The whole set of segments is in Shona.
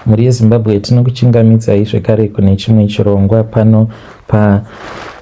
Mhuri yeZimbabwe, tinokuchingamidzai zvekare kune chimwe chirongwa pano pa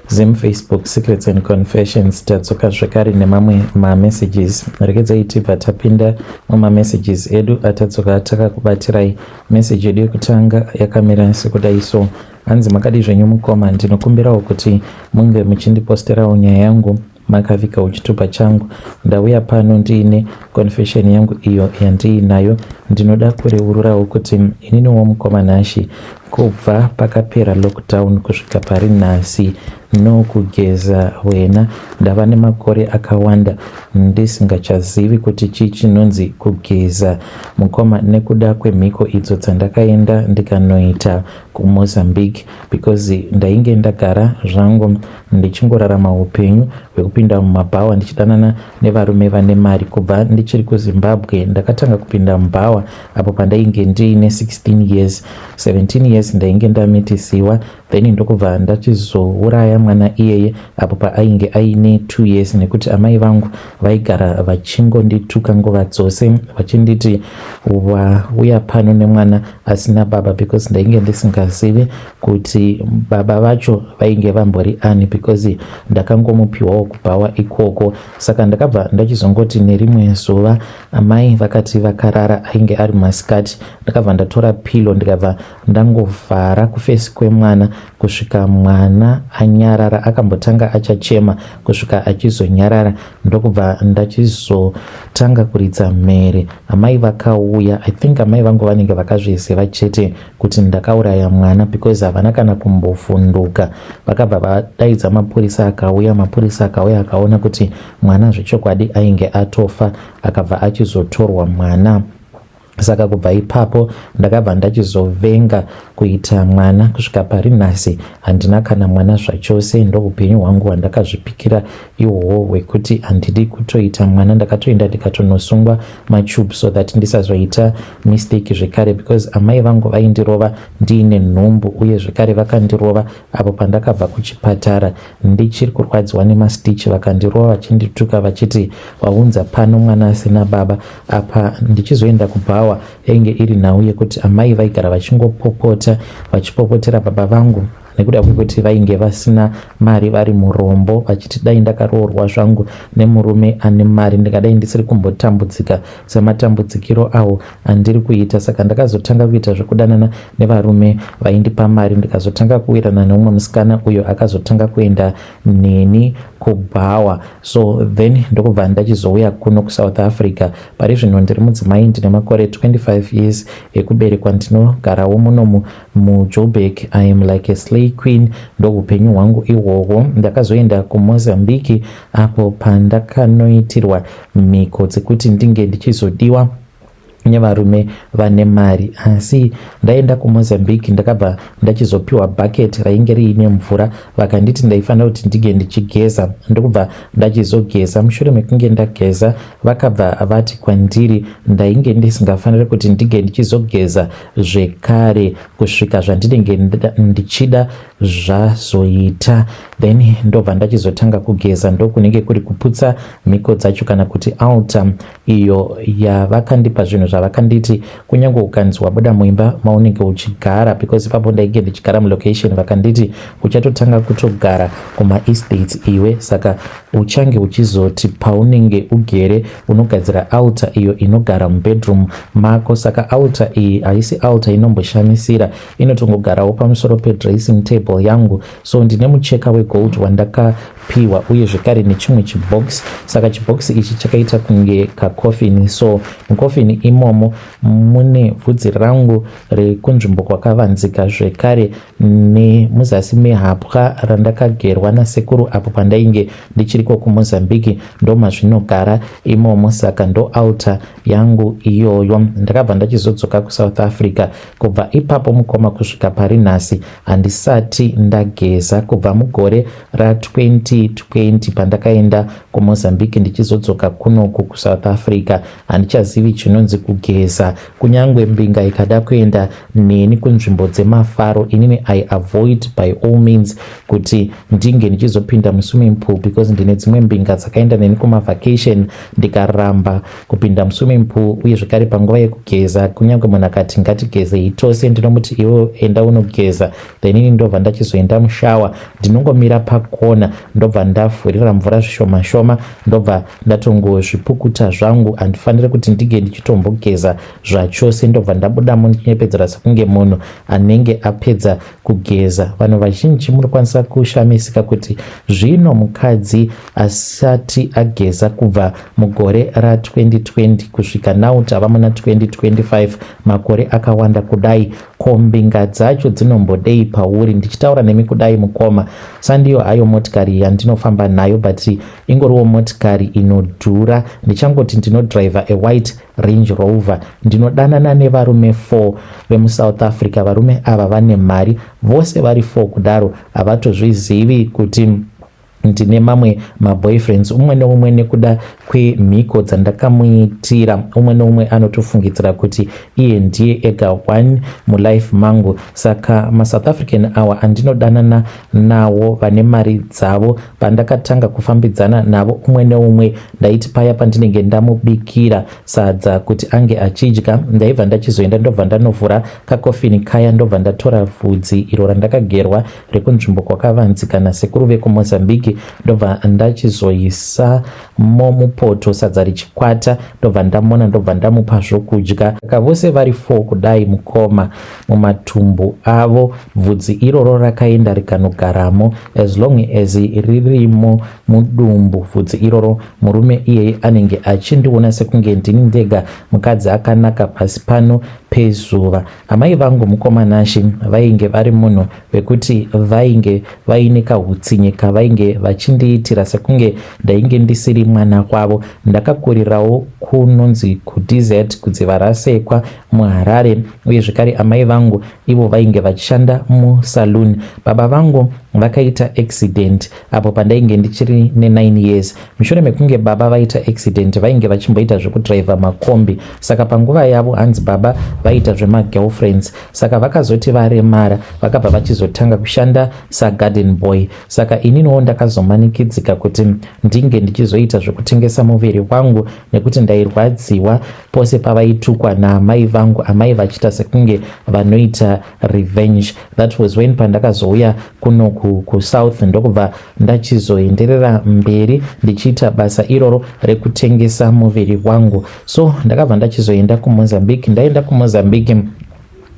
Zim Facebook Secrets and Confessions. Tadzoka zvekare nemamwe mamessages. Regedzai tibva tapinda mumamessages edu atadzoka takakubatirai. Message yedu yekutanga yakamira sekudai so. Hanzi, makadi zvenyu mukoma? Ndinokumbirawo kuti munge muchindiposterawo nyaya yangu makavigawo chitupa changu. Ndauya pano ndiine confession yangu iyo yandiinayo. Ndinoda kureururawo kuti ininiwo mukoma Nashi, kubva pakapera lockdown kusvika pari nhasi, nokugeza wena, ndava nemakore akawanda ndisingachazivi kuti chii chinonzi kugeza, mukoma, nekuda kwemhiko idzo dzandakaenda ndikanoita kuMozambique, because ndainge ndagara zvangu ndichingorarama upenyu hwekupinda mumabhawa ndichidanana nevarume vane mari. Kubva ndichiri kuZimbabwe, ndakatanga kupinda mubhawa apo pandainge ndiine 16 years, 17 years. Ndainge ndamitisiwa, then ndokubva ndachizouraya mwana iyeye apo paainge aine 2 years, nekuti amai vangu vaigara vachingondituka nguva dzose vachinditi wauya pano nemwana asina baba, because ndainge ndisingazivi kuti baba vacho vainge vambori ani, because ndakangomupiwawo kubhawa ikoko. Saka ndakabva ndachizongoti nerimwe zuva amai vakati vakarara, ainge ari masikati, ndakabva ndatora pillow, ndikabva ndangovhara kuface kwemwana kusvika mwana anyarara. Akambotanga achachema kusvika achizonyarara, ndokubva ndachizotanga kuridza mhere. Amai vakauya. I think amai vangu vanenge vakazviziva chete kuti ndakauraya mwana, because havana kana kumbovhunduka. Vakabva vadaidza mapurisa, akauya. Mapurisa akauya, akaona kuti mwana zvechokwadi ainge atofa, akabva achizotorwa mwana. Saka kubva ipapo ndakabva ndachizovenga kuita mwana. Kusvika pari nhasi handina kana mwana zvachose. Ndoupenyu hwangu hwandakazvipikira ihwohwo hwekuti handidi kutoita mwana. Ndakatoenda ndikatonosungwa matube so that ndisazoita mistake zvekare, because amai vangu vaindirova ndiine nhumbu, uye zvekare vakandirova apo pandakabva kuchipatara ndichiri kurwadziwa nemastitch. Vakandirova vachindituka vachiti waunza pano mwana asina baba. Apa ndichizoenda kubhawa yainge iri nhau yekuti amai vaigara vachingopopota, vachipopotera baba vangu nekuda kwekuti vainge vasina mari, vari murombo, vachiti dai ndakaroorwa zvangu nemurume ane mari, ndingadai ndisiri kumbotambudzika sematambudzikiro awo andiri kuita. Saka ndakazotanga kuita zvekudanana nevarume vaindipa mari, ndikazotanga kuwirana neumwe musikana uyo akazotanga kuenda neni kubhawa. So then ndokubva ndachizouya kuno kuSouth Africa. Pari zvino ndiri mudzimai, ndine makore 25 years ekuberekwa, ndinogarawo munomu muJoburg. I am like a slay queen. Ndoupenyu hwangu ihwohwo. Ndakazoenda kuMozambique apo pandakanoitirwa mhiko dzekuti ndinge ndichizodiwa nevarume vane mari. Asi ndaenda kuMozambique, ndakabva ndachizopiwa bucket rainge riine mvura. Vakanditi ndaifanira kuti ndinge ndichigeza, ndokubva ndachizogeza. Mushure mekunge ndageza, vakabva vati kwandiri ndainge ndisingafaniri kuti ndinge ndichizogeza zvekare kusvika zvandinenge ndichida zvazoita. Then ndobva ndachizotanga kugeza. Ndokunenge kuri kuputsa mhiko dzacho, kana kuti altar iyo yavakandipa. Zvinhu zvavakanditi, kunyange ukanzi wabuda muimba maunenge uchigara, because ipapo ndainge ndichigara mulocation, vakanditi uchatotanga kutogara kumaestates iwe. Saka uchange uchizoti paunenge ugere unogadzira altar iyo inogara mubedroom mako. Saka altar iyi haisi altar inomboshamisira, inotongogarawo pamusoro pedressing table yangu. So ndine mucheka wegold wandakapiwa, uye zvekare nechimwe chibox. Saka chibox ichi chakaita kunge kacoffin. So mucoffin imomo mune bvudzi rangu rekunzvimbo kwakavanzika, zvekare nemuzasi mehapwa randakagerwa nasekuru apo pandainge ndichiriko kuMozambique. Ndo mazvinogara imomo. Saka ndo altar yangu iyoyo. Ndakabva ndachizodzoka kuSouth Africa. Kubva ipapo, mukoma, kusvika pari nhasi handisati ndageza, kubva mugore ra2020 pandakaenda kuMozambique ndichizodzoka kunoku kuSouth Africa. Handichazivi chinonzi kugeza. kugeza. Kunyange mbinga ikada kuenda neni kunzvimbo dzemafaro, inini I avoid by all means kuti ndinge ndichizopinda muswimming pool, because ndine dzimwe mbinga dzakaenda neni kumavacation, ndikaramba kupinda muswimming pool. Uye zvekare panguva yekugeza, kunyange munhu akati ngatigezei tose, ndinomuti iwe enda unogeza, then ini ndobva ndachizoenda mushower. Ndinongomira pakona, ndobva ndavhurira mvura zvishoma shoma, ndobva ndatongozvipukuta zvangu. Handifaniri kuti ndinge ndichitombogeza zvachose. Ndobva ndabudamo ndichinyepedzera sekunge munhu anenge apedza kugeza. Vanhu vazhinji munokwanisa kushamisika kuti zvino mukadzi asati ageza kubva mugore ra2020 kusvika now tava muna 2025, makore akawanda kudai, ko mbinga dzacho dzinombodei pauri? Ndichitaura nemi kudai, mukoma, sandiyo hayo motikari yandinofamba nayo, but ingoriwo motikari inodhura. Ndichangoti ndinodriva a white Range Rover. Ndinodanana nevarume 4 vemuSouth Africa. Varume ava vane mari vose vari 4 kudaro. Havatozvizivi kuti ndine mamwe maboyfriends. Umwe neumwe, nekuda kwemhiko dzandakamuitira, umwe neumwe anotofungidzira kuti iye ndiye ega one mulife mangu. Saka maSouth African awa andinodanana nawo vane mari dzavo, pandakatanga kufambidzana navo, umwe neumwe ndaiti paya pandinenge ndamubikira sadza kuti ange achidya, ndaibva ndachizoenda, ndobva ndanovhura kakofini kaya, ndobva ndatora vhudzi iro randakagerwa rekunzvimbo kwakavanzika nasekuru vekuMozambique, ndobva ndachizoisamo mupoto, sadza richikwata, ndobva ndamona, ndobva ndamupa zvokudya. Saka vose vari 4 kudai, mukoma, mumatumbu avo bvudzi iroro rakaenda rikanogaramo. As long as ririmo mudumbu bvudzi iroro, murume iyeye anenge achindiona sekunge ndini ndega mukadzi akanaka pasi pano pezuva. Amai vangu, mukoma Nashi, vainge vari munhu wekuti vainge vaine kahutsinye kavainge vachindiitira sekunge ndainge ndisiri mwana wavo. Ndakakurirawo kunonzi kuDZ, kudziva rasekwa muHarare. Uye zvekare amai vangu ivo vainge vachishanda musaloon. Baba vangu vakaita accident apo pandainge ndichiri ne9 years. Mushure mekunge baba vaita accident, vainge vachimboita zvekudhiraivha makombi. Saka panguva yavo, hanzi baba vaita zvemagirlfriends. Saka vakazoti varemara, vakabva vachizotanga kushanda sagarden boy. Saka ininiwo ndakazomanikidzika kuti ndinge ndichizoita zvekutengesa muviri wangu, nekuti ndairwadziwa pose pavaitukwa naamai vangu, amai vachiita sekunge vanoita revenge. That was when pandakazouya kuno kuSouth, ndokubva ndachizoenderera mberi ndichiita basa iroro rekutengesa muviri wangu. So ndakabva ndachizoenda kuMozambique. Ndaenda kuMozambique,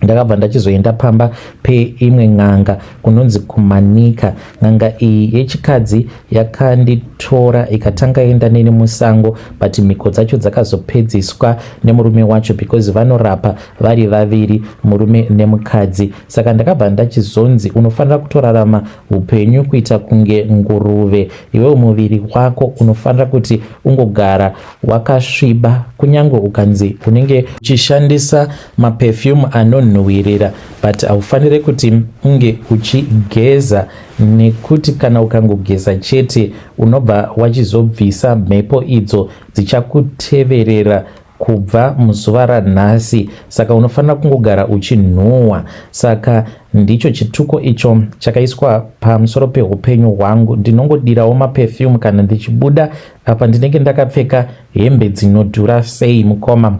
ndakabva ndachizoenda pamba peimwe n'anga kunonzi kuManika. N'anga iyi yechikadzi yakanditora, ikatanga enda neni musango, but mhiko dzacho dzakazopedziswa nemurume wacho, because vanorapa vari vaviri, murume nemukadzi. Saka ndakabva ndachizonzi, unofanira kutorarama upenyu kuita kunge nguruve iwewo. Muviri wako unofanira kuti ungogara wakasviba, kunyange ukanzi unenge uchishandisa maperfume anonhuhwirira, but haufaniri kuti unge uchigeza, nekuti kana ukangogeza chete, unobva wachizobvisa mhepo idzo dzichakuteverera kubva muzuva ranhasi. Saka unofanira kungogara uchinhuhwa. Saka ndicho chituko icho chakaiswa pamusoro peupenyu hwangu. Ndinongodirawo maperfume kana ndichibuda. Apa ndinenge ndakapfeka hembe dzinodhura sei, mukoma?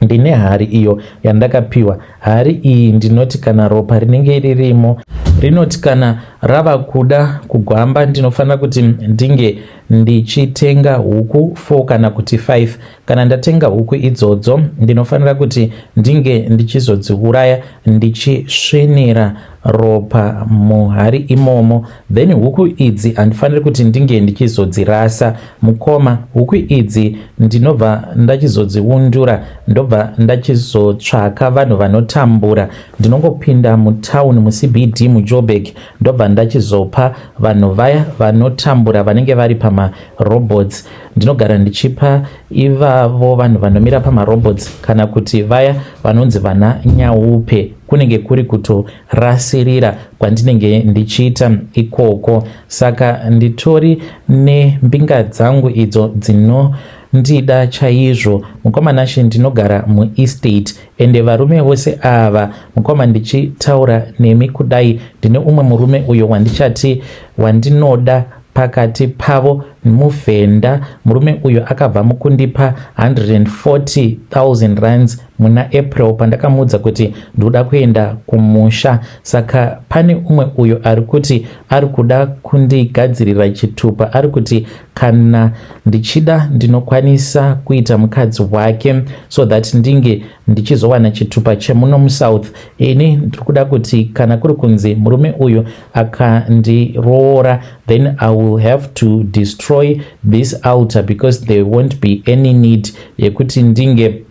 Ndine hari iyo yandakapiwa. Hari iyi, ndinoti kana ropa rinenge ririmo, rinoti kana rava kuda kugwamba, ndinofanira kuti ndinge ndichitenga huku 4 kana kuti 5. Kana ndatenga huku idzodzo, ndinofanira kuti ndinge ndichizodziuraya, ndichisvinira ropa muhari imomo. Then huku idzi handifaniri kuti ndinge ndichizodzirasa, mukoma. Huku idzi ndinobva ndachizodziundura, ndobva ndachizotsvaka vanhu vanotambura. Ndinongopinda mutauni, muCBD, muJoburg, ndobva ndachizopa vanhu vaya vanotambura vanenge vari pamarobots. Ndinogara ndichipa ivavo vanhu vanomira pamarobots, kana kuti vaya vanonzi vana nyaupe. Kunenge kuri kutorasirira kwandinenge ndichiita ikoko. Saka nditori nembinga dzangu idzo dzino. kundida chaizvo. Mukoma Nashe, ndinogara muestate, ende varume vose ava, mukoma, ndichitaura nemi kudai, ndine umwe murume uyo wandichati wandinoda pakati pavo, muvhenda. Murume uyo akabva mukundipa 140,000 rands muna April pandakamuudza kuti ndoda kuenda kumusha. Saka pane umwe uyo ari kuti ari kuda kundigadzirira chitupa, ari kuti kana ndichida ndinokwanisa kuita mukadzi wake so that ndinge ndichizowana chitupa chemuno muSouth. Ini ndiri kuda kuti kana kuri kunzi murume uyu akandiroora, then I will have to destroy this altar because there won't be any need yekuti ndinge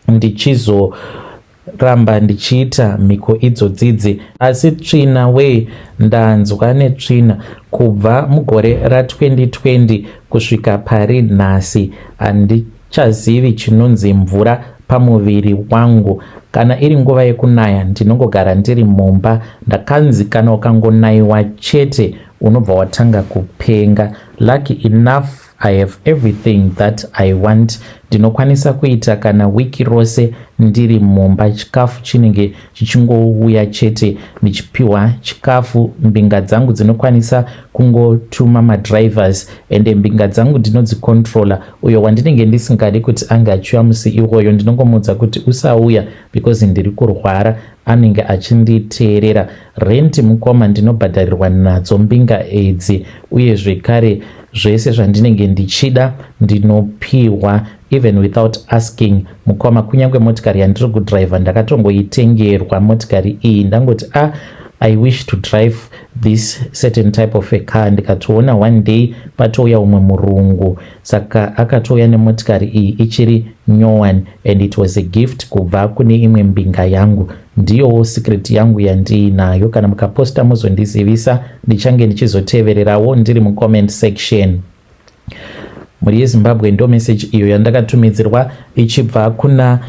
ndichizoramba ndichiita mhiko idzodzidzi. Asi tsvina wee, ndanzwa netsvina. Kubva mugore ra2020 kusvika pari nhasi handichazivi chinonzi mvura pamuviri wangu. Kana iri nguva yekunaya, ndinongogara ndiri mumba. Ndakanzi kana ukangonayiwa chete unobva watanga kupenga. Lucky enough, I have everything that I want. Ndinokwanisa kuita kana wiki rose ndiri mumba, chikafu chinenge chichingouya chete, ndichipiwa chikafu. Mbinga dzangu dzinokwanisa kungotuma madrivers, ende mbinga dzangu ndinodzicontrola. Uyo wandinenge ndisingadi kuti ange achiuya musi iwoyo, ndinongomuudza kuti usauya because ndiri kurwara, anenge achinditeerera. Rent, mukoma, ndinobhadharirwa nadzo mbinga idzi, uye zvekare zvese zvandinenge ndichida ndinopiwa even without asking. Mukoma, kunyange motikari yandiri kudhiraivha ndakatongoitengerwa motikari iyi. Ndangoti, "A ah, I wish to drive this certain type of a car," ndikatoona one day patouya umwe murungu, saka akatouya nemotikari iyi ichiri nyowani, and it was a gift kubva kune imwe mbinga yangu. Ndiyowo secret yangu yandiinayo. Kana mukaposta muzondizivisa, ndichange ndichizotevererawo ndiri mucomment section. Mhuri yeZimbabwe, ndo message iyo yandakatumidzirwa ichibva kuna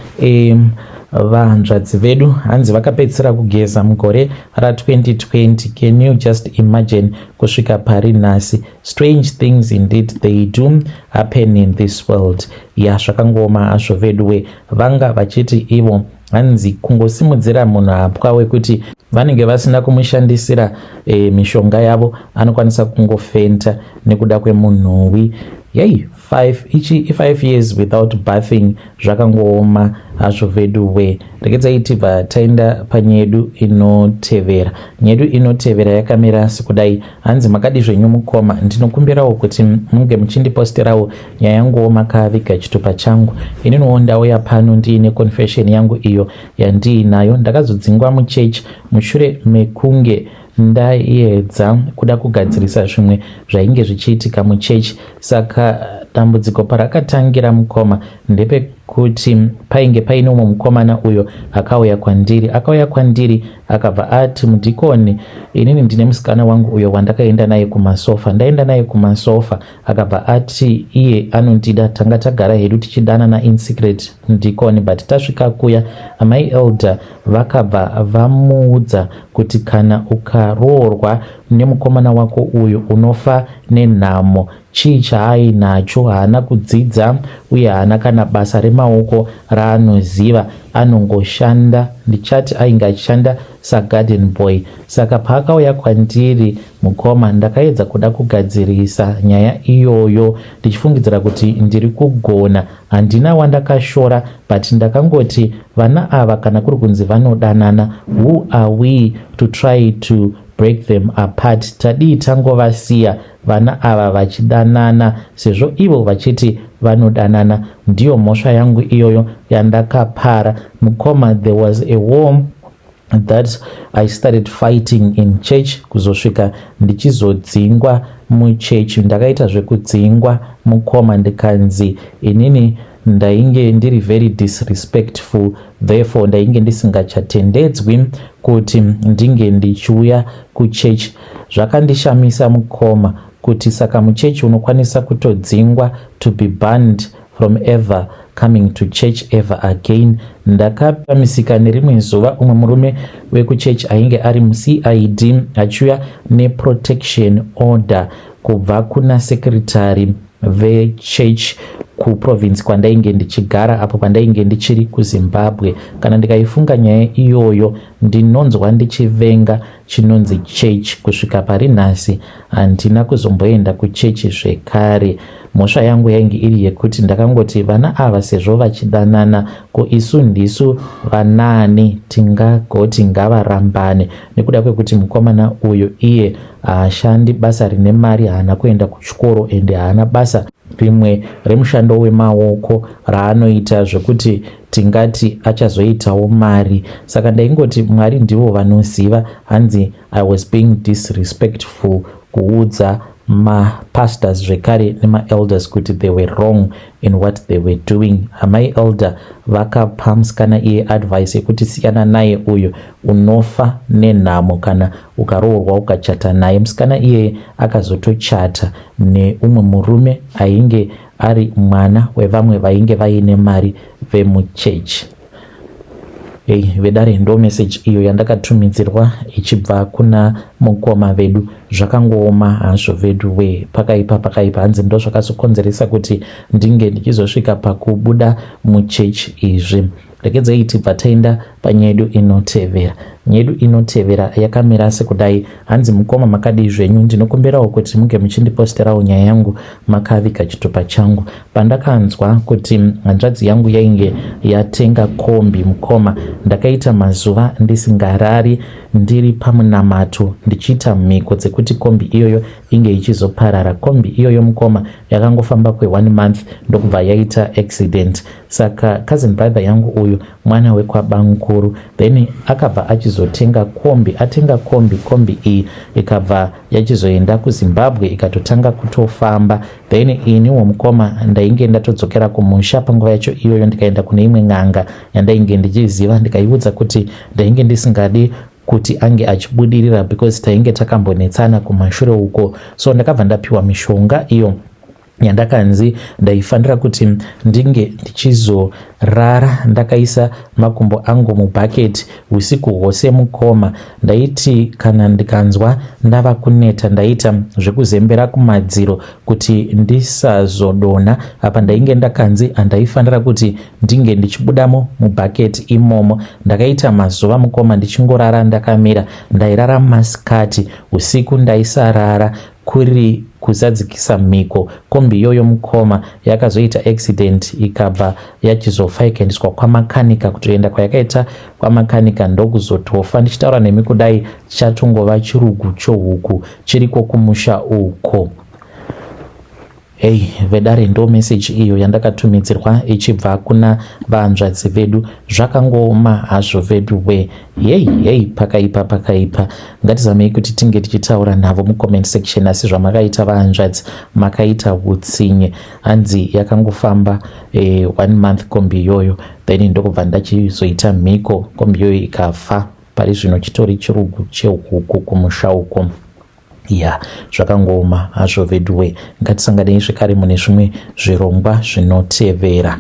vahanzvadzi vedu. Hanzi vakapedzisira kugeza mugore ra2020. Can you just imagine, kusvika pari nhasi? Strange things indeed, they do happen in this world. Ya, zvakangooma hazvo veduwe. Vanga vachiti ivo, hanzi kungosimudzira munhu hapwa wekuti vanenge vasina kumushandisira mishonga yavo, anokwanisa kungofenta nekuda kwemunhuwi. Yei, 5 ichi i5 years without bathing, zvakangooma hazvo veduwe. Regedzai tibva taenda panyedu inotevera. Nyedu inotevera yakamira sekudai. Hanzi, "Makadi zvenyu mukoma? Ndinokumbirawo kuti munge muchindiposterawo nyaya yanguwo makaviga chitupa changu. Ininiwo ndauya pano ndiine confession yangu iyo yandiinayo. Ndakazodzingwa muchechi mushure mekunge ndaedza kuda kugadzirisa zvimwe zvainge zvichiitika muchechi. Saka dambudziko parakatangira, mukoma, ndepekuti painge paine umwe mukomana uyo akauya kwandiri. Akauya kwandiri akabva ati, 'Mudhikoni, inini ndine musikana wangu uyo wandakaenda naye kumasofa. Ndaenda naye kumasofa, akabva ati iye anondida. Tanga tagara hedu tichidanana in secret, mudhikoni, but tasvika kuya, amai elder vakabva vamuudza kuti kana ukaroorwa nemukomana wako uyu unofa nenhamo. Chii chaainacho? Haana kudzidza uye haana kana basa remaoko raanoziva, anongoshanda, ndichati ainge achishanda sagarden boy.' Saka paakauya kwandiri, mukoma, ndakaedza kuda kugadzirisa nyaya iyoyo ndichifungidzira kuti ndiri kugona. Handina wandakashora, but ndakangoti vana ava kana kuri kunzi vanodanana, who are we to try to break them apart? Tadii tangovasiya vana ava vachidanana sezvo ivo vachiti vanodanana? Ndiyo mhosva yangu iyoyo yandakapara, mukoma. There was a war that I started fighting in church kuzosvika ndichizodzingwa muchechi. Ndakaita zvekudzingwa, mukoma, ndikanzi inini ndainge ndiri very disrespectful, therefore ndainge ndisingachatendedzwi kuti ndinge ndichiuya kuchechi. Zvakandishamisa, mukoma, kuti saka muchechi unokwanisa kutodzingwa, to be banned from ever coming to church ever again. Ndakamisika nerimwe zuva umwe murume wekuchechi ainge ari muCID achiuya neprotection order kubva kuna secretary vechurch. kuprovince kwandainge ndichigara apo pandainge ndichiri kuZimbabwe. Kana ndikaifunga nyaya iyoyo ndinonzwa ndichivenga chinonzi church kusvika pari nhasi handina kuzomboenda kuchechi zvekare. Mhosva yangu yainge iri yekuti ndakangoti vana ava sezvo vachidanana ko isu ndisu vanaani tingagoti ngavarambane nekuda kwekuti mukomana uyu iye haashandi basa rine mari haana kuenda kuchikoro ende haana basa rimwe remushando wemaoko raanoita zvekuti tingati achazoitawo mari saka ndaingoti Mwari ndivo vanoziva. Hanzi I was being disrespectful kuudza mapastors zvekare nemaelders kuti they were wrong in what they were doing. Amai elder vakapa musikana iye advice yekuti siyana naye uyu unofa nenhamo kana ukaroorwa ukachata naye. Musikana iyeye akazotochata neumwe murume ainge ari mwana wevamwe vainge vaine mari vemuchechi. Hey, vedare, ndo message iyo yandakatumidzirwa ichibva kuna mukoma vedu. Zvakangooma hazvo vedu we, pakaipa, pakaipa. Hanzi ndo zvakazokonzeresa kuti ndinge ndichizosvika pakubuda muchechi izvi. Regedzai tibva taenda panyaya yedu inotevera. Nyaya yedu inotevera yakamira sekudai. Hanzi, mukoma, makadii zvenyu? Ndinokumbirawo kuti munge muchindiposterawo nyaya yangu makaviga chitupa changu. Pandakanzwa kuti hanzvadzi yangu yainge yatenga kombi, mukoma, ndakaita mazuva ndisingarari, ndiri pamunamato ndichiita mhiko dzekuti kombi iyoyo inge ichizoparara. Kombi iyoyo, mukoma, yakangofamba kwe1 month ndokubva yaita accident. Saka cousin brother yangu uyu mwana wekwabankuru, then akabva achizotenga kombi. Atenga kombi, kombi iyi ikabva yachizoenda kuZimbabwe ikatotanga kutofamba. Then iniwo, mukoma, ndainge ndatodzokera kumusha panguva yacho iyoyo, ndikaenda kune imwe n'anga yandainge ndichiziva, ndikaiudza kuti ndainge ndisingadi kuti ange achibudirira because tainge takambonetsana kumashure uko. So ndakabva ndapiwa mishonga iyo yandakanzi ndaifanira kuti ndinge ndichizorara ndakaisa makumbo angu mubhaketi usiku hwose. Mukoma, ndaiti kana ndikanzwa ndava kuneta, ndaita zvekuzembera kumadziro kuti ndisazodonha. Apa ndainge ndakanzi handaifanira kuti ndinge ndichibudamo mubhaketi imomo. Ndakaita mazuva, mukoma, ndichingorara ndakamira. Ndairara masikati, usiku ndaisarara, kuri kuzadzikisa mhiko. Kombi iyoyo, mukoma, yakazoita accident ikabva yachizofa, ikaendeswa kwamakanika. Kutoenda kwayakaita kwamakanika ndokuzotofa. Ndichitaura nemi kudai, chatongova chirugu chohuku chiriko kumusha uko. Hei vedare, ndo meseji iyo yandakatumidzirwa ichibva kuna vanzvadzi vedu. Zvakangooma hazvo vedu we. Hei hei, pakaipa, pakaipa. Ngatizamei kuti tinge tichitaura navo mucomment section. Asi zvamakaita, vanzvadzi, makaita utsinye. Hanzi yakangofamba one month kombi iyoyo, then ndokubva ndachizoita mhiko, kombi iyoyo ikafa. Pari zvino chitori chirugu chehuku kumusha uko. Ya, zvakangooma hazvo veduwe. Ngatisanganei zvekare mune zvimwe zvirongwa zvinotevera.